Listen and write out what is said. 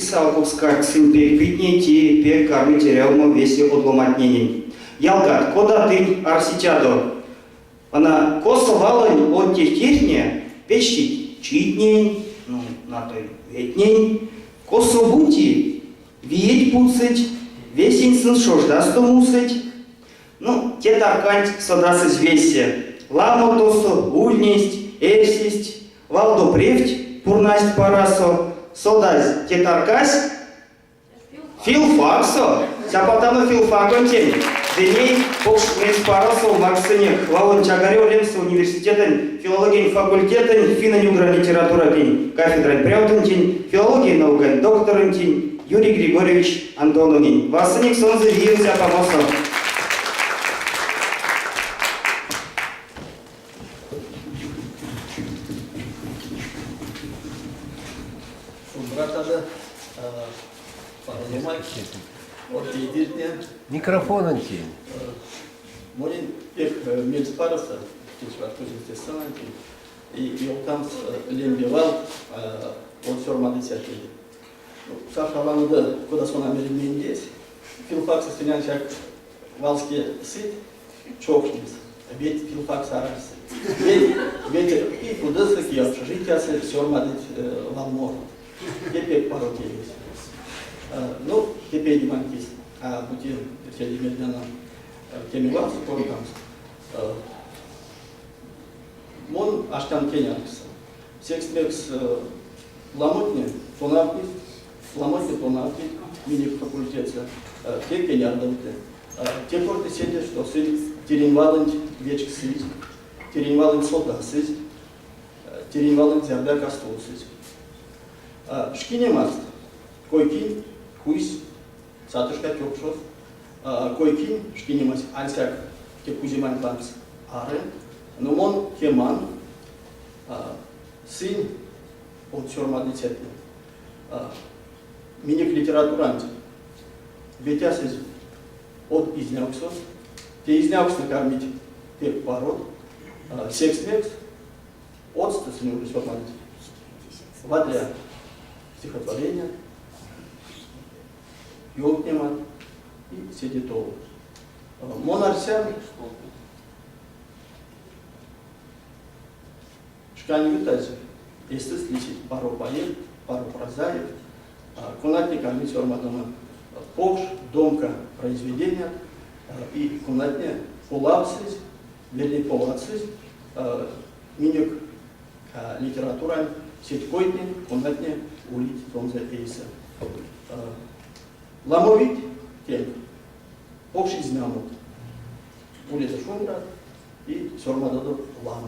кисэ алкукскак сынь пек питнейть и пек кармить эрявомо весе од ломантненень. Ялгат, кода тынь арситядо? Вана косо валонь од тевтне печтить читнень, ну, натой ветнень, косо-бути виеть путсыть, весень сынст шождасто мусыть. Ну, те тарканть содасызь весе. Ламо тосо ульнесть, эрсесть, валдо превть пурнасть парасо, содазь, те таркась Филфаксо, цяпатано филфаконтень, ды ней покш мельспаросо макссынек Валонь Чагарев лемсэ университетэнь филологиянь факультетэнь финнэнь-угрань литературатнень кафедрань прявтонтень, филологиянь наукань докторонтень Юрий Григорьевич Антоновнень. Васынек сонзэ виев цяпамосо. Шумбратадо, паро од тейтерьтне. Микрофононтень. Монень пек мельспаросо течи вастозь сценантень и ёвтамс лембе вал од сёрмадыцятненень. Саша ламодо, кода сон а мери мендесь, филфаксо стенянсяк валске сыть, чокшнес, веть филфакс арась. Веть, веть и кудосо, и общежитиясо сёрмадыть валморот. Те пек паро тевесь. Ну, те пейдемань кис, а бути седе мельдяно кеми валсо кортамс. Мон аштян кеняркссо. Секс мекс ламотне тонавтнить, ламотне тонавтнить минек факультетсэ, те кенярдовты. Те корты седе, што сынь тиринь валонть вечксызь, тиринь валонть содасызь, тиринь валонть зярдояк кастовсызь. Шкинемаст кой-кинь куйсь сатышка тёкшос, кой-кинь шкинемась ансяк те куземанть лангс ары, но мон кеман, сынь од сёрмадыцятне минек литературанть ветясызь од изнявксос. Те изнявкстнэ кармить пек парот. Секс мекс одсто сынь уже сёрмадыть вадря стихотворения, ёвтнемат и седе тов. Мон арсян, шкань ютазь эстест лисить паро поэт, паро прозаик, конатне кармить сёрмадомо покш, домка произведеният и конатне полавтсызь, вернее поладсызь минек литературань сеть койтнень, конатне улить сонзэ эйсэ. Ламо вийть тенк, покш изнямот, уледе шумбрат и сёрмадодо ламо.